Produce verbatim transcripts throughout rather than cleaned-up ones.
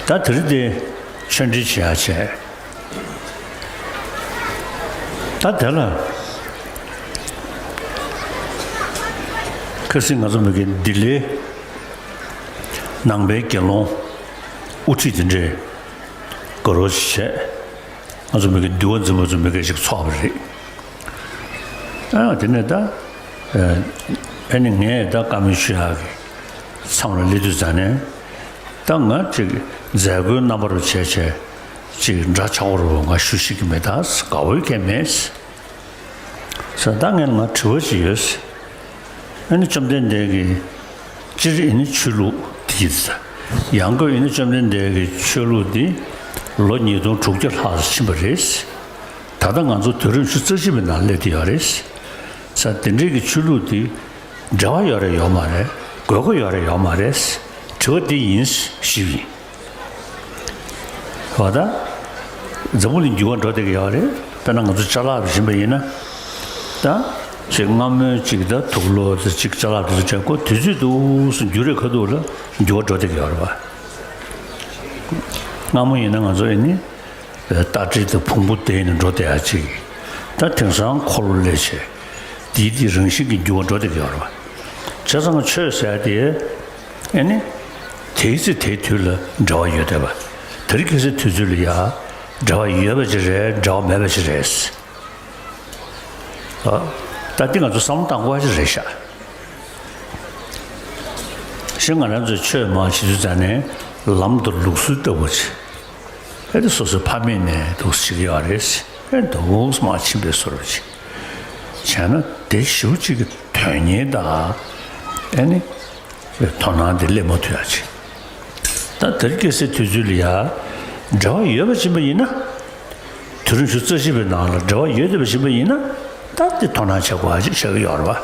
ད་དེ་རིང་དེ་ཆོས་འབྲེལ་བྱེད་ཡག་བྱས། ད་དེ་ལ་ཁ་སང་ང་ཚོ་མི་གི་ལྡི་ལི་ནང་པའི་དགེ་སློང་དབུ་ཁྲིད་དེ་འདྲས་དགའ་རོགས་བྱས། ང་ཚོ་མི་གི་འདུལ་བ་འཛིན་པ་ཚོ་མི་གི་ཞིག་ཚོགས་པ་རེད། ཨ་དེ་ནས་ད་ཨ་ནི་ངས་ད་བཀའ་མོལ་ཞུ་ཡག་གི་མཚམས་ལ་སླེབས་དུས་ཙ་ནས། ད་ང་ཅིག་མཛད་སྒོའི་རྣམ་པ་རུ་བྱས་བྱས་ཅིག་འདྲ་ཆགས་པོ་རུ་ང་ཞུ་ཤེས་ཀྱི་མེད། ད་དགའ་བོའི་གལ་མེད་ཟེར། ད་ངས་ང་དྲི་བ་ཅིག་ཡོད་ཟེར། ཨ་ནི་བཅོམ་ལྡན་འདས་ཀྱི་སྤྱིར་ཨ་ནི་ཆོས་ལུགས་དེ་ཡིན་ཟེར། ཡང་སྒོས་ཨ་ནི་བཅོམ་ལྡན་འདས་ཀྱི་ཆོས་ལུགས་འདི་ལོ་ཉིས་སྟོང་དྲུག་བརྒྱ་ལྷག་ཕྱིན་པ་རེད་ཟེར། ད་ལྟ་ང་ཚོ་དུས་རབས་ཉི་ཤུ་རྩ་གཅིག་པའི་ནང་སླེབས་བསྡད་ཡོད་རེད་ཟེར། དེ་འདྲའི་གི་ཆོས་ལུགས་འདི་འབྲེལ་བ་ཡོད་རེད་ཡོད་མ་རེད། དགོས་མཁོ་ཡོད་རེད་ཡོད་མ་རེད། དྲི་བ་འདི་ཡིན་ཞུས་པ་ཡིན། འོ་ད། འཛམ་བུ་གླིང་འགྱུར་བ་འགྲོ་བསྡད་ཀྱི་ཡོད་རེད། དཔེར་ན་ང་ཚོ་ཅ་ལག་རུ་བཞིན་པ་ཡིན་ན། ད། ཅིག་སྔ་མོའི་ཅིག་ད་དུག་ལོག་ད་ཅིག་ཅ་ལག་དེ་ཚོ་བྱས་ཁོ་དུས་ཚོད་འདུག་སེ་འགྱུར་རེས་ཁ་ཐུག་ལ་འགྱུར་བ་འགྲོ་བསྡད་ཀྱི་ཡོད་རེད་པ། སྔ་མོ་ཡིན་ན་ང་ཚོ་ཨ་ནི། རྟ་དྲེལ་དང་བོང་བུ་དེད་ནས་འགྲོ་བསྡད་ཡ་ཅིག་ད་དེང་སང་འཁོར་ལོ་སླེབས་བྱས། དེའི་དེ་རང་བཞིན་གྱི་འགྱུར་བ་འགྲོ་བསྡད་ཀྱི་ཡོད་རེད་པ། བྱས་ཙང་ཆོས་ཟེར་ཡ་དེ། ཨ་ནི། དེའི་ཚེ་དེའི་དུས་ལ་འབྲེལ་བ་ཡོད་བསྡད་པ། དེ་རིང་ཁ་སང་དུས་ཚོད་ལ་ཡ། འབྲེལ་བ་ཡོད་པ་ཅིག་རེད་འབྲེལ་བ་མེད་པ་ཅིག་རེད། ཨ། ད་འདི་ང་ཚོ་བསམ་བློ་བཏང་དགོས་པ་ཅིག་རེད་ཤག་གཞན་ང་རང་ཚོས་ཆོས་མང་བྱེད་དུས་ཙ་ནས་ལམ་དང་ལུགས་སྲོལ་ལྟ་བུ་ཅིག་ཨེ་འདི་སོ་སོའི་ཕ་མེས་ནས་འདུག་སེ་བྱེད་ཀྱི་ཡོད་རེད། ཨེ་འདུག་སེ་མར་ཕྱིན་པའི་བཟོ་འདྲ་ཅིག་བྱས་ན་དེ་ཞེ་པོ་ཅིག་གི་དོན་གཉེར་དང་། ཨེ་ནི། དོ་སྣང་དེ་སླེབས་མ་ཐུབ་ཡ་ཅིག་ད་དེ་རིང་ཁ་སང་དུས་ཚོད་ལ་ཡ། འབྲེལ་བ་ཡོད་པ་ཕྱིན་པ་ཡིན་ན། དུས་རབས་ཉི་ཤུ་རྩ་གཅིག་པའི་ནང་ལ་འབྲེལ་བ་ཡོད་བསྡད་པ་ཕྱིན་པ་ཡིན་ན། ད་དེ་དོ་སྣང་བྱེད་དགོས་པ་ཅིག་ཆགས་ཀྱི་ཡོད་རེད་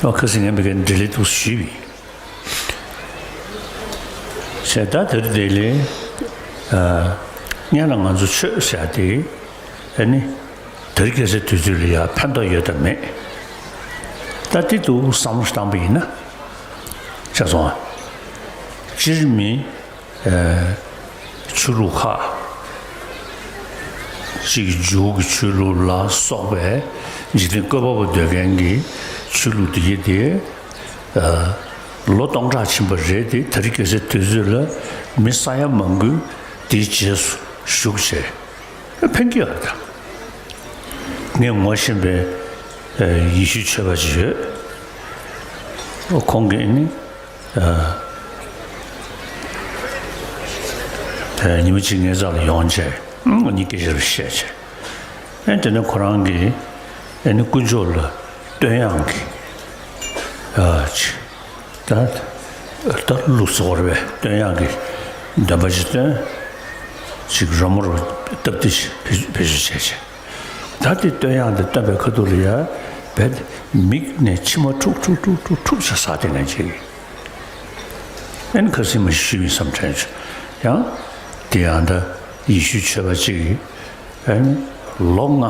པ། ཨོ་ཁ་སང་ངས་མི་གའི་འབྲེལ་ལས་འདུག་ཞུས་པ་ཡིན། བྱས་ད་དེ་རིང་དེ་ལས། ཨ། སྔོན་ལ་ང་ཚོ་ཆོས་ཟེར་ཡ་དེ། ཨ་ནི། དེ་རིང་ཁ་སང་དུས་ཚོད་ལ་ཡ་ཕན་ཐོགས་ཡོད་དམ་མེད། ད་དེ་འདུག་བསམ་བློ་བཏང་པ་ཡིན་ན། ཆ་སོང་ཨ། སྤྱིར་མི། ཨ། ཆོས་ལུགས་ཁག་ཅིག་འཇུག་གི་ཆོས་ལུགས་ལ་སོགས་པའི་འཇིག་རྟེན་བཀོད་པ་པོ་འདོད་མཁན་གྱི་ཆོས་ལུགས་དེ་གྱད་དེ། ཨ། ལོ་སྟོང་ཕྲག་ཕྱིན་པ་རེད་དེ། དེ་རིང་ཁ་སང་དུས་ཚོད་ལ་མི་ས་ཡ་མང་པོས་དེའི་རྗེས་སུ་ཞུགས་བྱས། ཕན་གྱི་ཡོད་རེད་ད། ངས་ངོ་ཤེས་པའི་ཡེ་ཤུའི་ཆོས་པ་ཅིག་ཡོད། ཁོང་གིས་ནི། ཨ། ཉི་མ་གཅིག་ངའི་རྩ་ལ་ཡོང་བྱས། ཨ་ནི་སྐད་ཆ་རེ་བཤད་བྱས། ཨ་ནི་དེ་ནས་ཁོ་རང་གིས་ཨ་ནི་དཀོན་མཆོག་ལ་བསྟོད་དབྱངས་ཀྱི། ཨ། ཅིག་ད་ད་ལུགས་སྲོལ་བར་བའི་བསྟོད་དབྱངས་ཀྱི་འདོན་པ་ཞིག་བཏོན། ཅིག་རོལ་མོ་རུ་སྟབས་བདེ་ཞིག་བེད་སྤྱོད་བྱས་བྱས། ད་དེ་བསྟོད་དབྱངས་དེ་བཏོན་པའི་ཁ་ཐུག་ལ་ཡ། བས་མིག་ནས་མཆི་མ་འཁྲུག་འཁྲུག་འཁྲུག་འཁྲུག་འཁྲུག་བྱས་ས་དེ་ངས་ཅིག་ཨེ་ནི་ཁ་སང་མ་ཞུས་པའི་བསམ་དྲན་བྱུང་། ཡང་། དེ་ཡང་ད་ཡེ་ཤུའི་ཆོས་པ་ཅིག་གིས། ཨེ་ནི། ལོ་ལྔ།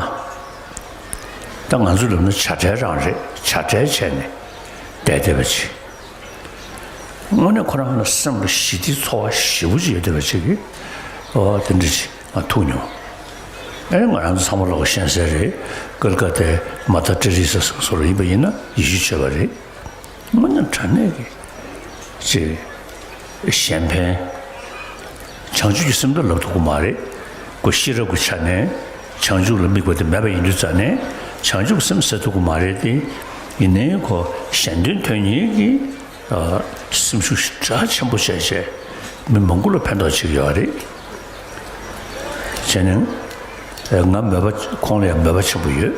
ད་ང་ཚོ་ལབ་ན་བྱ་བྲལ་རང་རེད། བྱ་བྲལ་བྱས་ནས་བསྡད་བསྡད་པ་ཅིག་དངོས་གནས་ཁོ་རང་ལ་སེམས་ལ་ཞི་བདེའི་ཚོར་བ་ཞེ་པོ་ཅིག་ཡོད་བསྡད་པ་ཅིག་གིས། ཨོ་དེ་འདྲ་ཅིག་ང་ཐུག་མྱོང་། ཨེ་ང་རང་ཚོ་ཚང་མ་ལོག་ཤེས་གསལ་རེད། ཀལ་ཀ་ཏའི་མ་ཏར་ཏེ་རེ་ས་སོགས་སུ་ཡིན་པ་ཡིན་ན་ཡེ་ཤུའི་ཆོས་པ་རེད། དངོས་གནས་དྲང་གནས་ཀྱི་ཅིག་གཞན་ཕན། བྱང་ཆུབ་ཀྱི་སེམས་ད་ལབ་ཐུབ་ཀྱི་མ་རེད། ཁོ་ཤེས་རབ་ཀྱི་ཆ་ནས་བྱང་ཆུབ་ལ་དམིགས་པ་དེ་མེད་པ་ཡིན་དུས་ཙ་ནས་བྱང་ཆུབ་ཀྱི་སེམས་ཟེར་ཐུབ་ཀྱི་མ་རེད་དེ། ཡིན་ནའི་ཁོ་གཞན་དོན་དོན་གཉེར་གྱི། ཨ། སེམས་ཤུགས་གྲགས་ཆེན་པོ་བྱས་བྱས་མི་མང་པོ་ལ་ཕན་ཐོགས་བྱེད་ཀྱི་ཡོད་རེད། བྱས་ནས་ང་མོས་པ་ཁོང་ལ་ཡང་མོས་པ་ཆེན་པོ་ཡོད།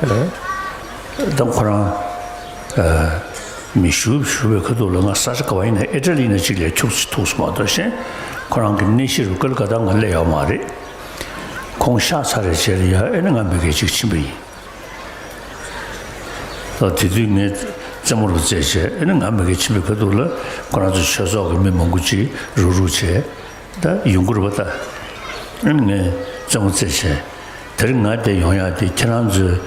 ཨ། ད་ཁོ་རང་། ཨ། མི་ཞུ་ཞུ་བའི་ཁ་ཐུག་ལ་ང་ས་ཆ་ག་བ་ཡིན་ན་ཨི་ཊ་ལི་ཡིན་ན་གཅིག་ལས་ཁྱུག་ཅིག་ཐུག་སོང་མ་གཏོགས་གཞན་ཁོ་རང་གི་གནས་གཞི་རུ་ཀལ་ཀ་ཏ་ང་སླེབས་ཡོད་མ་རེད། ཁོང་གཤེགས་ཚར་བའི་རྗེས་ལ་ཡ་ཨེ་ནི་ང་མི་སྒེར་ཅིག་ཕྱིན་པ་ཡིན། ད་དེ་དུས་ངས་རྩེད་མོ་རུ་རྩེས་བྱས་ཨེ་ནི་ང་མི་སྒེར་ཕྱིན་པའི་ཁ་ཐུག་ལ་ཁོ་རང་ཚོ་ཆོས་ཚོགས་ཀྱི་མི་མང་པོ་ཅིག་རུག་རུག་བྱས། ད་ཡོང་གི་རེད་པ་ད། ཨེ་ནི་ངས་རྩེད་མོ་རྩེས་བྱས། དེ་རིང་ང་དེ་ཡོང་ཡག་དེ་ཁྱེད་རང་ཚོས།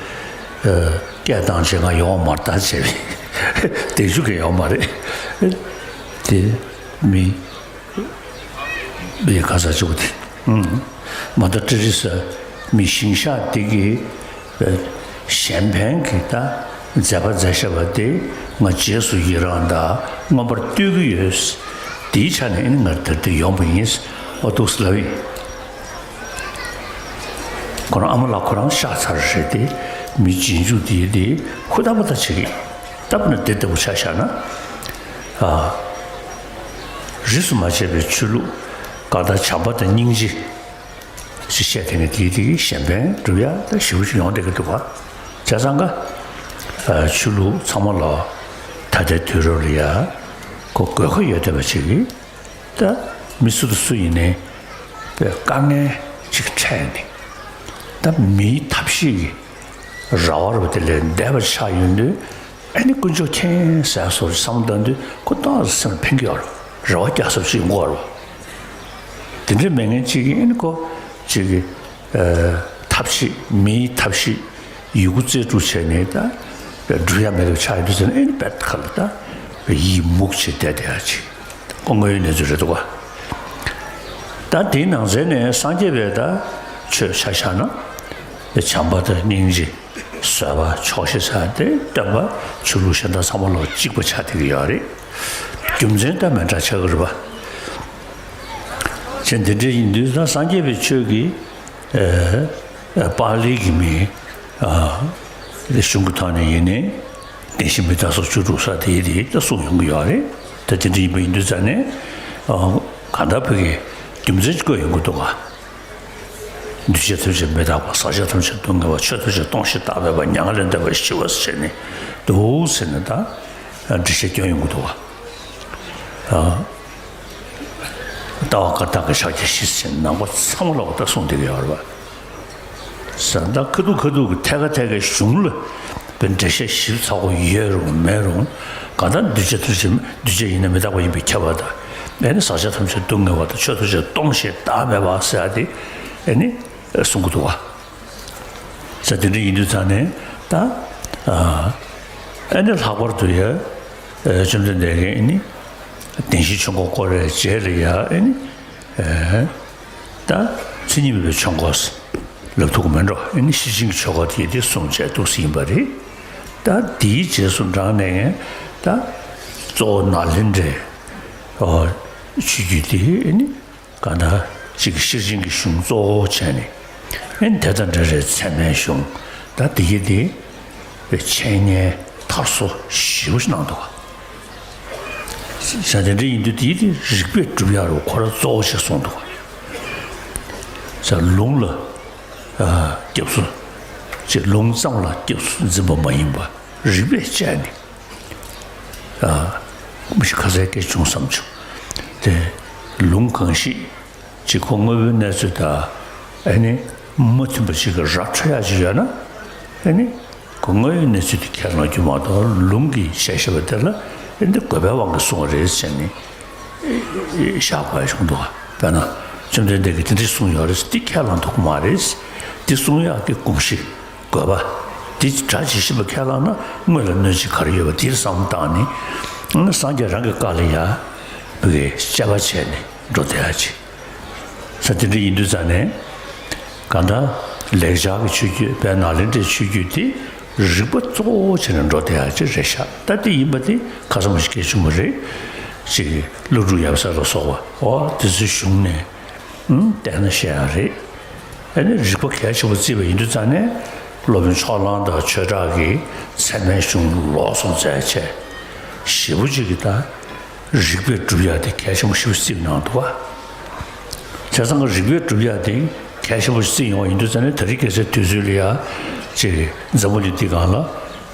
ཨ། སྐད་བཏང་བྱས་ང་ཡོང་བ་མ་རེད་ད་བྱས་པས། དེ་ཞུ་གི་ཡོད་མ་རེད། དེ་མི། པའི་ག་ས་གཅིག་པོ་དེ། ཨུམ། མ་ད་ཏྲི་རི་ས་མི་ཞིང་ཤག་དེ་གི་གཞན་ཕན་གྱི་ད་མཛད་པ་མཛད་བཞག་པ་དེ་ང་རྗེས་སུ་ཡི་རང་དང་མངོན་པར་བསྟོད་ཀྱི་ཡོད། དེའི་ཆ་ནས་ཨ་ནི་ང་དེར་དེ་ཡོང་པ་ཡིན། ཨོ་ཏོག་སི་ལབ་ཡིན། ཁོ་རང་ཨ་མ་ལགས་ཁོ་རང་གཤགས་ཚར་རེད་དེ། མི་རྗེས་འཇུག་དེ་དེ་ཧུར་ཐག་པ་ད་བྱེད་ཀྱི། སྟབས་ན་དེ་ལྟ་བུ་ཆ་བཞག་ན། ཨ། རིས་སུ་མ་ཆད་པའི་ཆོས་ལུགས་གང་ལྟར་བྱམས་པ་དང་སྙིང་རྗེ་ཞེས་བཤད་དེ་ནི་དེའི་དེ་གཞན་ཕན་སྒྲུབ་ཡ་ད་ཞེ་པོ་ཅིག་ཡོང་བསྡད་ཀྱི་འདུག་ག། བྱས་ཙང་ཀ། ཨ། ཆོས་ལུགས་ཚང་མ་ལ་ད་ལྟའི་དུས་རབས་ལ་ཡ་ཁོ་དགོས་མཁོ་ཡོད་བསྡད་པ་ཅིག་གིས། ད་མི་སུ་དང་སུ་ཡིན་ནའི་དཔེ་དཀའ་ངལ་ཅིག་འཕྲད་ནས། ད་མིའི་ཐབས་ཤེས་ཀྱི་ར་བ་རུ་དེ་ལས་འདས་པ་ཆགས་ཡོང་དུས། ཨ་ནི་དཀོན་མཆོག་མཁྱེན་ཟེར་སོགས་བསམ་བཏང་དུས་ཁོ་ཏོག་ཙམ་སེམས་ལ་ཕན་གྱི་ཡོད་རེད། རེ་བ་རྒྱག་ས་ཅིག་ཡོང་གི་ཡོད་རེད། དེ་འདྲའི་མེད་མཁན་ཅིག་གིས་ཨ་ནི་ཁོ་ཅིག་གི་ཨ་ཐབས་ཤེས། མིའི་ཐབས་ཤེས་ཡོད་རྒུ་རྩལ་སྤྲུགས་བྱས་ནས་ད་སྒྲུབ་ཡ་མེད་པ་ཆགས་ཡོང་དུས་ཟེར་ན། ཨ་ནི་དཔེ་ཁ་ལ་ད་ཡིད་མུག་བྱས་བསྡད་བསྡད་ཡ་ཅིག་ཁོ་དངོས་ཡོད་གནས་ཚུལ་རེད་འདུག་ག། ད་དེའི་ནང་ཚན་ནས་སངས་རྒྱས་པའི་ད་ཆོས་ཆ་བཞག་ན། བྱམས་པ་དང་སྙིང་རྗེ། བཟོད་པ། ཆོག་ཤེས་ཟེར་དེ་སྟོན་པ་ཆོས་ལུགས་གཞན་དག་ཚང་མ་ལ་གཅིག་པ་ཆགས་བསྡད་ཀྱི་ཡོད་རེད། རྒྱུ་མཚན་ད་མི་འདྲ་ཆགས་ཀྱི་རེད་པ། བྱས་འདི་འདྲ་ཡིན་དུས་ད་སངས་རྒྱས་པའི་ཆོས་ཀྱི་ཨ་ཨ་པཱ་ལི་གི་མི་ཨ་གཞུང་གི་ཐོག་ནས་ཡིན་ནའི། བདེན་བཞི་མི་རྟག་སོགས་བཅུ་དྲུག་ས་དེ་དེ་ད་གསུངས་ཡོང་གི་ཡོད་རེད། ད་དེ་འདྲ་ཡིན་པ་ཡིན་དུས་ཙང་ནས། ཨ། གང་ལྟར་བོད་ཀྱི་རྒྱུ་མཚན་ཅིག་བཀོད་ཡོང་གི་འདུག་ག། འདུས་བྱས་ཐམས་ཅད་མི་རྟག་པ། ཟག་བཅས་ཐམས་ཅད་སྡུག་བསྔལ་བ། ཆོས་ཐམས་ཅད་སྟོང་ཞིང་བདག་མེད་པ། མྱ་ངན་ལས་འདས་པ་ཞི་བ་ཟེར་ནས་འདུག་ཟེར་ནས་ད་འགྲེལ་བཤད་སྐྱོན་ཡོང་གི་འདུག་ག། ཨ། ལྟ་བ་བཀའ་རྟགས་ཀྱི་ཕྱག་རྒྱ་བཞི་ཟེར་ནས་ནང་པ་ཚང་མ་ལ་འོ་ད་གསུངས་བསྡད་ཀྱི་ཡོད་རེད་པ། ཟེར་ན་ད་ཁ་ཐུག་ཁ་ཐུག་གི་ཐད་ཀ་ཐད་ཀའི་གཞུང་ལ་དཔེ་འགྲེལ་བཤད་ཞིབ་ཚགས་པོ་ཡོད་རུང་མེད་རུང་། གང་ལྟར་འདུས་བྱས་ཐམས་ཅད་འདུས་བྱས་ཡིན་ན་མི་རྟག་པ་ཡིན་པས་ཁྱབ་པ་དང་། ཨ་ནི་ཟག་བཅས་ཐམས་ཅད་སྡུག་བསྔལ་བ་དང་། ཆོས་ཐམས་ཅད་སྟོང་ཞིང་བདག་མེད་པ་ཟེར་ཡ་དེ་ཨ་ནི་གསུང་གི་འདུག་བ། ཟེར་དེ་འདྲ་ཡིན་དུས་ཙང་ནས་ད་ཨ་ནི་ལྷག་པར་དུ་ཡ་བཅོམ་ལྡན་འདས་ཀྱིས་ཨ་ནི་བདེན་བཞིའི་ཆོས་འཁོར་བསྐོར་བའི་རྗེས་ལ་ཡ་ཨ་ནི། ཨེ། ད་མཚན་ཉིད་མེད་པའི་ཆོས་འཁོར་ལབ་ཐུབ་ཀྱི་མེད་འགྲོ། ཨ་ནི་ཤེར་ཕྱིན་གྱི་ཆོས་འཁོར་དེ་དེ་གསུངས་བྱས་འདུག་སེ་ཡིན་པ་རེད། ད་དེའི་རྗེས་སུ་འབྲངས་ནས་ད་གཙོ་བོ་ནཱ་ལེནྡྲའི་ཨོ་ཆོས་བརྒྱུད་དེ་ཨ་ནི་གང་ལྟར་ཅིག་ཤེར་ཕྱིན་གྱི་གཞུང་གཙོ་བོ་བྱས་ནས། ཨ་ནི་དེ་དང་འབྲེལ་བའི་ཚད་མའི་གཞུང་། ད་དེ་གི་དེ་འཆད་ཉན་དར་སོ་ཞེ་པོ་ཞིག་གནང་འདུག་ག། ས་དེ་འདྲ་ཡིན་དུས་དེའི་དེ་རིགས་པས་སྒྲུབ་ཡ་རུ་ཁོ་རང་གཙོ་བོ་ཞིག་གསུངས་འདུག་ག། ས་ལུང་ལ་ཨ་སྐྱབས་སུ། ཅེས་ལུང་ཙམ་ལ་སྐྱབས་སུ་འཛིན་པ་མ་ཡིན་པ་རིགས་པས་དཔྱད་ནས། ཨ་མི་ཤི་ཁ་ཟས་སྐད་བྱུང་བསམ་བྱུང་། དེ་ལུང་གང་ཞིག་ཅིག་ཁོ་དངོས་པོའི་གནས་ཚུལ་དང་ཨ་ནི་མ་མཐུན་པ་ཞིག་གི་ར་འཕྲོད་ཡག་ཅིག་ཡོད་ན། ཨ་ནི་ཁོ་དངོས་ཡོད་གནས་ཚུལ་དེ་ཁས་བླངས་རྒྱུ་མ་གཏོགས། ལུང་གིས་བཤད་བཞག་པ་དེ་ལ་ཨ་ནི་དགོས་པའི་དབང་གིས་གསུངས་པ་རེད་ཟེར་ནས་བཞག་དགོས་ཡ་བྱུང་འདུག་ག། དཔེར་ན་བཅོམ་ལྡན་འདས་ཀྱིས་དེ་འདྲ་གསུངས་ཡོད་རེད། དེ་ཁས་བླངས་ཐུབ་ཀྱི་མ་རེད། དེ་གསུང་ཡག་གི་དགོངས་གཞི། དགོས་པ། དེ་སྒྲ་ཇི་བཞིན་པ་ཁས་བླངས་ན་དངོས་ལ་གནོད་བྱེད་ག་རེ་ཡོད་པ་དེར་བསམ་བློ་བཏང་ནས། སངས་རྒྱས་རང་གི་བཀའ་ལ་ཡ་བོད་ཀྱི་དཔྱད་པ་བྱས་ནས་འགྲོ་བསྡད་ཡ་ཅིག་ས་དེ་འདྲ་ཡིན་དུས་ཙང་ནས། གང་ལྟར་ལེགས་སྦྱར་གྱི་ཆོས་བརྒྱུད་དཔལ་ནཱ་ལེནྡྲའི་ཆོས་བརྒྱུད་དེ་རིགས་པ་གཙོ་བོ་བྱས་ནས་འགྲོ་བསྡད་ཡ་ཅིག་རེད་ཤག། ད་དེ་ཡིན་པ་དེ་ཁ་སང་མ་ཞིག་སྐད་བྱུང་བ་རེད། ཅིག་ཀླུ་སྒྲུབ་ཡབ་སྲས་ལ་སོགས་པ་འོ་དེ་ཚོའི་གཞུང་ནས། ཨང་། བལྟས་ན་ཤེས་ཡ་རེད། ཨ་ནི་རིགས་པ་གལ་ཆེན་པོ་བརྩིས་པ་ཡིན་དུས་ཙང་ནས། སློབ་དཔོན་ཕྱོགས་གླང་དང་ཆོས་གྲགས་ཀྱིས་ཚད་མའི་གཞུང་ལོགས་སུ་མཛད་བྱས། ཞེ་པོ་ཅིག་གིས་ད་རིགས་པས་སྒྲུབ་ཡ་དེ་གལ་ཆེན་པོ་ཞེ་པོ་བརྩིས་གནང་འདུག་ག། བྱས་ཙང་རིགས་པས་སྒྲུབ་ཡ་དེ་གལ་ཆེན་པོ་ཞིག་བརྩིས་ཡོང་བ་ཡིན་དུས་ཙང་ནས། ད་རེས་ཁ་སང་དུས་ཚོད་ལ་ཡ་ཅིག་འཛམ་བུ་གླིང་འདི་སྒང་ལ་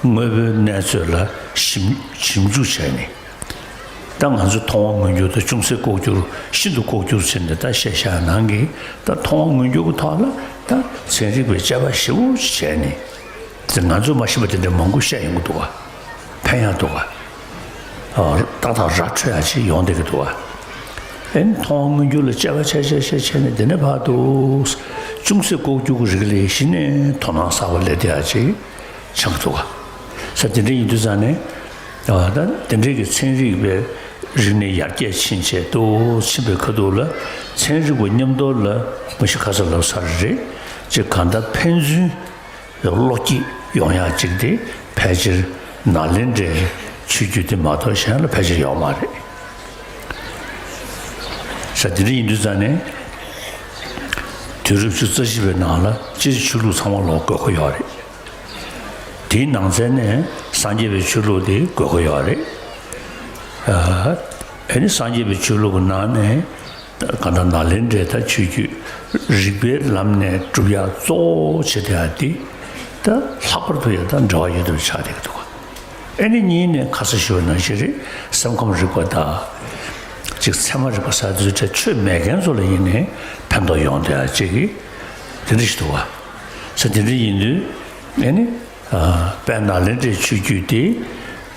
དངོས་པོའི་གནས་ཚུལ་ལ་ཞིབ་ཞིབ་འཇུག་བྱས་ནས། ད་ང་ཚོ་མཐོང་བ་མངོན་གྱུར་དང་ཅུང་ཟད་ལྐོག་གྱུར། ཤིན་ཏུ་ལྐོག་གྱུར་བྱས་ནས་ད་བཤད་བཞག་ནང་གི། ད་མཐོང་བ་མངོན་གྱུར་གྱི་ཐོག་ལ་ད་ཚན་རིག་པའི་དཔྱད་པ་ཞེ་པོ་ཅིག་བྱས་ནས། དེ་ང་ཚོས་མ་ཤེས་པ་དེ་འདྲ་མང་པོ་བཤད་ཡོང་གི་འདུག་ག། ཕན་ཡག་འདུག་ག། ཨ། ཏག་ཏག་ར་འཕྲོད་ཡག་ཅིག་ཡོང་བསྡད་ཀྱི་འདུག་ག། ཨེ། མཐོང་བ་མངོན་གྱུར་ལ་དཔྱད་པ་བྱས་བྱས་བྱས་བྱས་ནས། དེ་ནས་ཕར་དུ་ཅུང་ཟད་ལྐོག་གྱུར་གྱི་རིགས་ལ་གཞི་ནས་དོ་སྣང་གསར་པ་སླེབས་བསྡད་ཡག་ཅིག་ཆགས་འདུག་ག། ས་དེ་འདྲ་ཡིན་དུས་ཙང་ནས། ཨ། ད་དེ་འདྲའི་གི་ཚན་རིག་པའི་ རིག་གནས་ཡར་རྒྱས་ཕྱིན་བྱས་ཏོག་ཕྱིན་པའི་ཁ་ཐུག་ལ་ཚན་རིག་པ་མཉམ་དུ་ལ་མ་གཞི་ཁ་སང་ལབ་ཚར་རེད། ཅེས་གང་ལྟར་ཕན་ཚུན་བློ་སྐྱེད་ཡོང་ཡག་ཅིག་དེ་ཕལ་ཆེར་ནཱ་ལེནྡྲའི་ཆོས་བརྒྱུད་དེ་མ་གཏོགས་གཞན་ལ་ཕལ་ཆེར་ཡོད་མ་རེད། ས་དེ་འདྲ་ཡིན་དུས་ཙང་ནས་དུས་རབས་བཅུ་རྩ་བཞི་པའི་ནང་ལ་སྤྱིར་ཆོས་ལུགས་ཚང་མ་ལ་དགོས་མཁོ་ཡོད་རེད། དེའི་ནང་ཚན་ནས་སངས་རྒྱས་པའི་ཆོས་ལུགས་དེ་དགོས་མཁོ་ཡོད་རེད། ཨ་ནི་སངས་རྒྱས་པའི་ཆོས་ལུགས་ཀྱི་ནང་ནས་གང་ལྟར་ནཱ་ལེནྡྲའི་ད་ཆོས་བརྒྱུད་རིག་པའི་ལམ་ནས་སྒྲུབ་ཡག་གཙོ་བོ་བྱེད་བསྡད་ཡག་དེ་ད་ལྷག་པར་དུ་ཡང་ད་འབྲེལ་བ་ཡོད་པ་ཆགས་བསྡད་ཀྱི་འདུག་ག་ཨ་ནི་གཉིས་ནས་ཁ་སང་ཞུས་པ་ནང་བཞིན་རེད། སེམས་ཁམས་རིག་པ་དང་ཅིག་ཚད་མ་རིག་པ་ཟེར་དུས་ཆོས་མེད་མཁན་ཚོ་ལ་ཡིན་ནའི་ཕན་ཐོགས་ཡོང་བསྡད་ཡག་ཅིག་གི་དེ་འདྲ་ཞིག་འདུག་ག་ས་དེ་འདྲ་ཡིན་དུས་ཨ་ནི། དཔལ་ནཱ་ལེནྡྲའི་ཆོས་བརྒྱུད་དེ་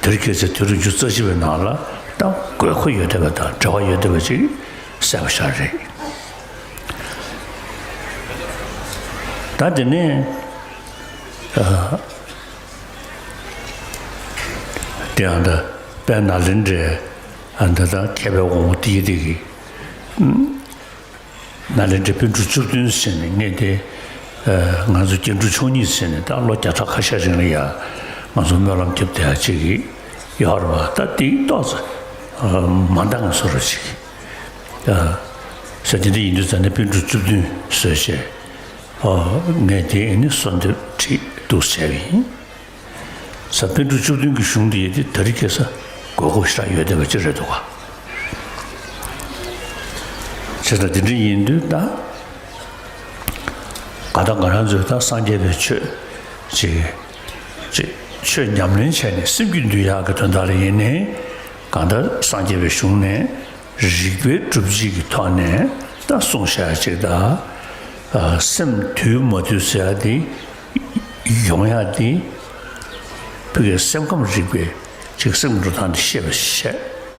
དེ་རིང་ཁ་སང་དུས་རབས་བཅུ་རྩ་བཞི་པའི་ནང་ལ་ད་དགོས་མཁོ་ཡོད་བསྡད་པ་དང་འབྲེལ་བ་ཡོད་བསྡད་པ་ཅིག་གསལ་པོ་ཤར་རེད། ད་དེ་ནས་དེ་ཡང་ད་དཔལ་ནཱ་ལེནྡྲའི་ད་ད་མཁས་པའི་དབང་པོ་དེ་དེ་གི་ནཱ་ལེནྡྲའི་པཎ་གྲུབ་བཅུ་བདུན་ཟེར་ནས་ངས་དེ་ང་ཚོ་སྐྱེ་འགྲོ་ཆོས་ཉིད་ཟེར་ནས་ད་ལོ་བརྒྱ་ཕྲག་ཁ་ཤས་རིང་ལ་ཡ་ང་ཚོ་སྨོན་ལམ་རྒྱབ་བསྡད་ཡག་ཅིག་ཡོད་རེད་བ། ད་དེ་ཏོག་ཙམ་མ་འདང་བཟོ་འདྲ་ཅིག་ཟེར། དེ་འདྲ་ཡིན་དུས་ཙང་ནས་པཎ་གྲུབ་བཅུ་བདུན་བཟོས་བྱས་ངས་དེ་ནི་གསོལ་འདེབས་བྲིས་འདུག་བྱས་པ་ཡིན། ས་པཎ་གྲུབ་བཅུ་བདུན་གྱི་གཞུང་འདི་ཡིན་དེ་དེ་རིང་ཁ་སང་དགོས་མཁོ་ཞེ་དྲག་ཡོད་བསྡད་པ་ཅིག་རེད་འདུག་ག་བྱས་ཙང་དེ་འདྲ་ཡིན་དུས་ད་གང་ལྟར་ང་རང་ཚོས་ད་སངས་རྒྱས་པའི་ཆོས་ཅིག་ཅིག་ཆོས་ཉམས་ལེན་བྱས་ནས་སེམས་རྒྱུད་འདུལ་ཡག་གི་དོན་དག་ལ་ཡིན་ནའི་གང་ལྟར་སངས་རྒྱས་པའི་གཞུང་ནས། རིགས་པའི་སྒྲུབ་བྱེད་ཀྱི་ཐོག་ནས་ད་གསུངས་བཞག་ཅིག་ད། ཨ་སེམས་དུལ་མ་དུལ་ཟེར་ཡ་དེ་ཡོང་ཡ་དེ་ཕ་གིའི་སེམས་ཁམས་རིག་པའི་ཅིག་སེམས་འགྲོ་སྟངས་དེ་ཤེས་པ་བྱས།